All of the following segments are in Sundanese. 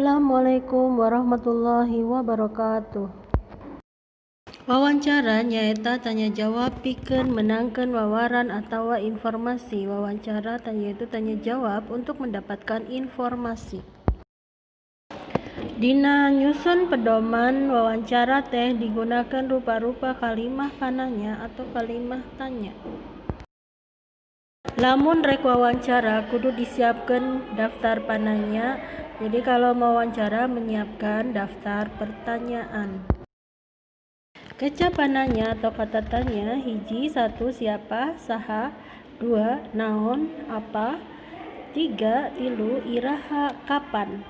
Assalamualaikum warahmatullahi wabarakatuh. Wawancara nyaeta tanya jawab pikeun meunangkeun wawaran atawa informasi. Wawancara yaitu tanya jawab untuk mendapatkan informasi. Dina nyusun pedoman wawancara teh digunakeun rupa-rupa kalimah pananya atau kalimah tanya. Lamun rek wawancara kudu disiapkeun daftar pananya. Jadi, kalau mau wawancara, menyiapkan daftar pertanyaan. Keca pananya atau kata tanya: hiji, satu, siapa, saha; dua, naon, apa; tiga, tilu, iraha, kapan.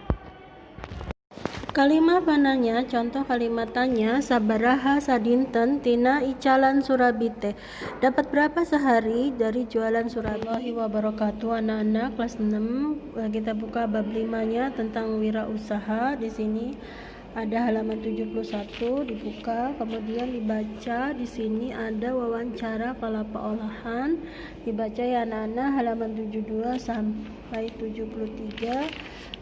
Kalimah pananya, contoh kalimat tanya: sabaraha sadinten tina icalan surabi teh? Dapat berapa sehari dari jualan surabi? Warahmatullahi wabarakatuh. Anak-anak kelas 6, kita buka bab 5 nya tentang wirausaha. Di sini ada halaman 71, dibuka, kemudian dibaca. Di sini ada wawancara kelapa olahan. Dibaca ya, anak-anak, halaman 72 sampai 73.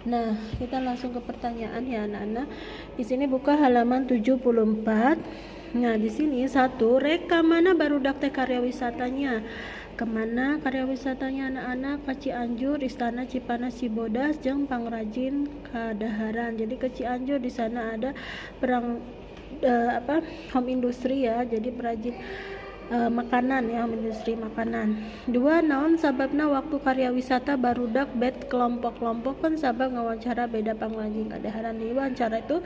Nah, kita langsung ke pertanyaan ya, anak-anak. Di sini buka halaman 74. Nah, di sini satu, rek ka mana barudak teh karya wisatanya? Kemana karya wisatanya, anak-anak? Ke Cianjur, Istana Cipanas Cibodas, jeung Pangrajin Kadaharan. Jadi ke Cianjur, di sana ada perang apa, home industry ya. Jadi perajin makanan ya, industri makanan. Dua, naon sababna waktu karya wisata barudak bet kelompok-kelompok? Kan sabab ngawancara beda pangrajin kadaharan. Di wawancara itu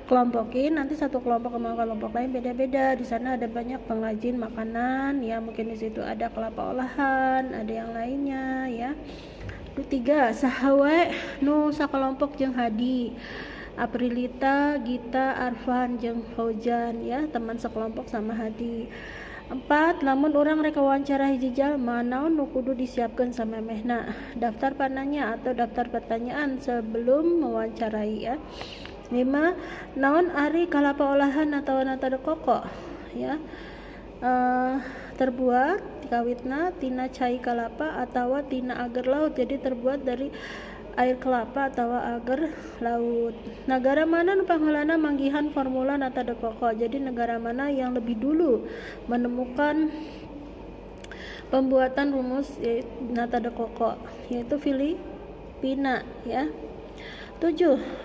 kelompokin, nanti satu kelompok sama kelompok lain beda-beda. Di sana ada banyak pengrajin makanan ya, mungkin di situ ada kelapa olahan, ada yang lainnya ya. Tiga, saha wae nu sakelompok jeung Hadi? Aprilita, Gita, Arfan, jeung Fauzan ya, teman sekelompok sama Hadi. Empat, lamun urang rek wawancara hiji jalma, naon nu kudu disiapkeun samemehna? Daftar pananya atau daftar pertanyaan sebelum mewawancarai ya. Lima, naon ari kalapa olahan atau nata de coco ya? Terbuat kawitna tina cai kalapa atau tina agar laut. Jadi terbuat dari air kelapa atau agar laut. Negara mana nu pangheulana manggihan formula nata de coco? Jadi negara mana yang lebih dulu menemukan pembuatan rumus nata de coco? Yaitu Filipina ya. 7.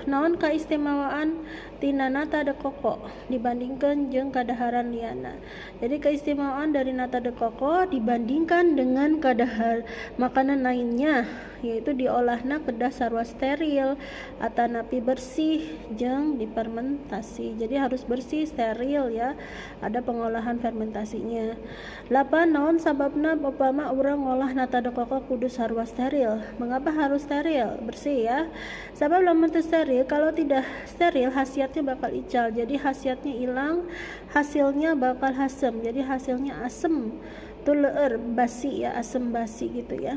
Naon kaistimewaan tina nata de coco dibandingkan jeung kadaharan liana? Jadi keistimewaan dari nata de coco dibandingkan dengan kadahar makanan lainnya, yaitu diolahna kedah sarua steril atanapi bersih jeung difermentasi. Jadi harus bersih, steril ya. Ada pengolahan fermentasinya. 8. Naon sababna upama urang ngolah nata de coco kudu sarua steril? Mengapa harus steril? Bersih ya. Sabab lamun teu steril, kalau tidak steril, khasiatnya bakal ical. Jadi khasiatnya hilang, hasilnya bakal hasem. Jadi hasilnya asem. Tuh leur basi ya, asem basi gitu ya.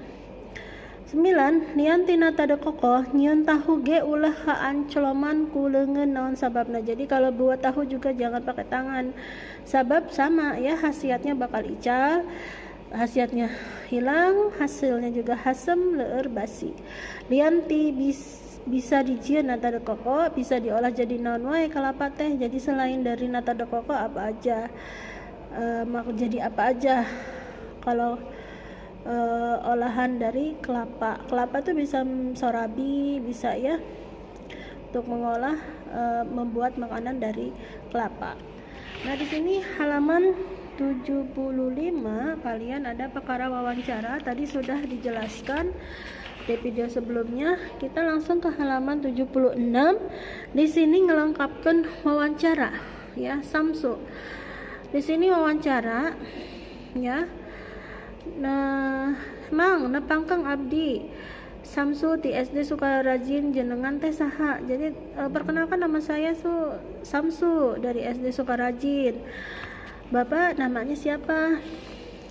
9. Lian ti nata de coco, nyieun tahu ge ulah kaancloman ku leungeun, naon sababna? Jadi kalau buat tahu juga jangan pakai tangan. Sabab sama ya, khasiatnya bakal ical, khasiatnya hilang, hasilnya juga hasem, leur basi. Lian ti bisa dijieun nata de coco, bisa diolah jadi naon wae kalapa teh? Jadi selain dari nata de coco apa aja? Jadi apa aja kalau olahan dari kelapa? Kelapa tuh bisa sorabi, bisa ya, untuk mengolah, membuat makanan dari kelapa. Nah, di sini halaman 75 kalian ada perkara wawancara, tadi sudah dijelaskan di video sebelumnya. Kita langsung ke halaman 76. Di sini ngelengkapkan wawancara ya, Samsu. Di sini wawancara ya. Nah, Mang, nepangkeun, abdi Samsu di SD Sukarajin, jenengan teh saha? Jadi perkenalkan, nama saya Samsu dari SD Sukarajin. Bapak namanya siapa?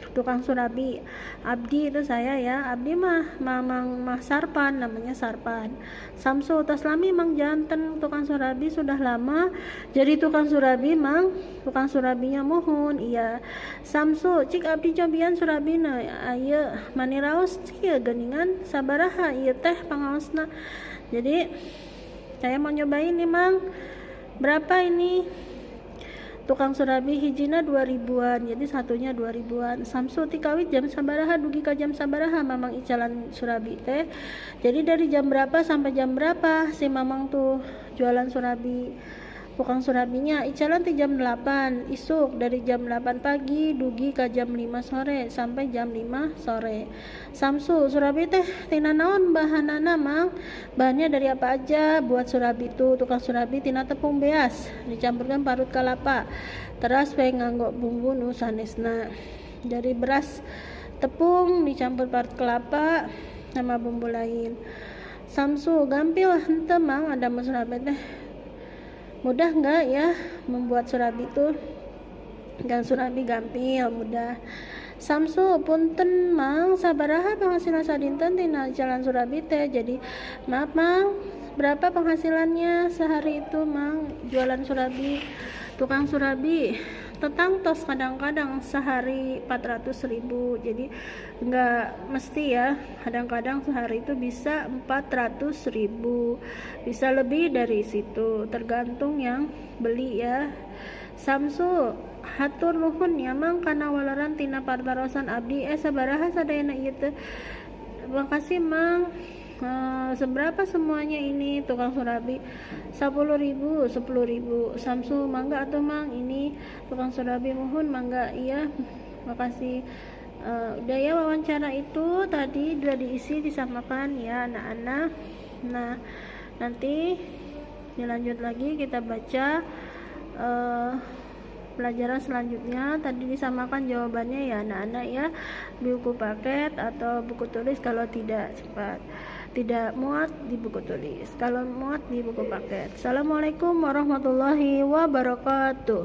Tukang surabi. Abdi itu saya ya. Abdi mah Mamang mah Sarpan, namanya Sarpan. Samsu, tos lami Mang janten tukang surabi? Sudah lama jadi tukang surabi, Mang? Tukang surabinya? Muhun, iya. Samsu, cik abdi cobian surabina. Ayo, mani raos kieu geuningan, sabaraha ieu teh pangaosna? Jadi Saya mau nyobain nih, Mang. Berapa ini? Tukang surabi, hijina 2 ribuan, jadi satunya 2 ribuan. Samsu, tikawit jam sabaraha dugi ka jam sabaraha Mamang icalan surabi teh? Jadi dari jam berapa sampai jam berapa si Mamang tuh jualan surabi, tukang surabinya? Icalan ti jam 8 isuk, dari jam 8 pagi, dugi ke jam 5 sore, sampai jam 5 sore. Samsu, surabi teh tina naon bahanana, Mang? Bahannya dari apa aja buat surabi itu? Tukang surabi, tina tepung beas dicampurkan parut kelapa, teras we nganggo bumbu nu sanesna. Dari beras tepung dicampur parut kelapa sama bumbu lain. Samsu, gampil henteu, Mang, ada surabi teh? Mudah nggak ya membuat surabi itu? Dan surabi gampil, mudah. Samsu, punten Mang, sabaraha penghasilan sadinten tina icalan surabi teh? Jadi maaf Mang, berapa penghasilannya sehari itu, Mang, jualan surabi? Tukang surabi, teu tangtos, kadang-kadang sehari 400 ribu. Jadi nggak mesti ya, kadang-kadang sehari itu bisa 400 ribu, bisa lebih dari situ, tergantung yang beli ya. Samsu, hatur nuhun ya Mang kana waleran tina patarosan abdi. Sabaraha sadayana ieu teh? Makasih, Mang. Seberapa semuanya ini? Tukang surabi, 10 ribu, 10 ribu. Samsu, mangga atuh, Mang, ini. Tukang surabi, muhun, mangga, iya, makasih. Udah ya, wawancara itu tadi udah diisi, disamakan ya, anak-anak. Nah, nanti dilanjut lagi, kita baca pelajaran selanjutnya. Tadi disamakan jawabannya ya, anak-anak ya, buku paket atau buku tulis kalau tidak cepat, tidak muat di buku tulis, kalau muat di buku paket. Assalamualaikum warahmatullahi wabarakatuh.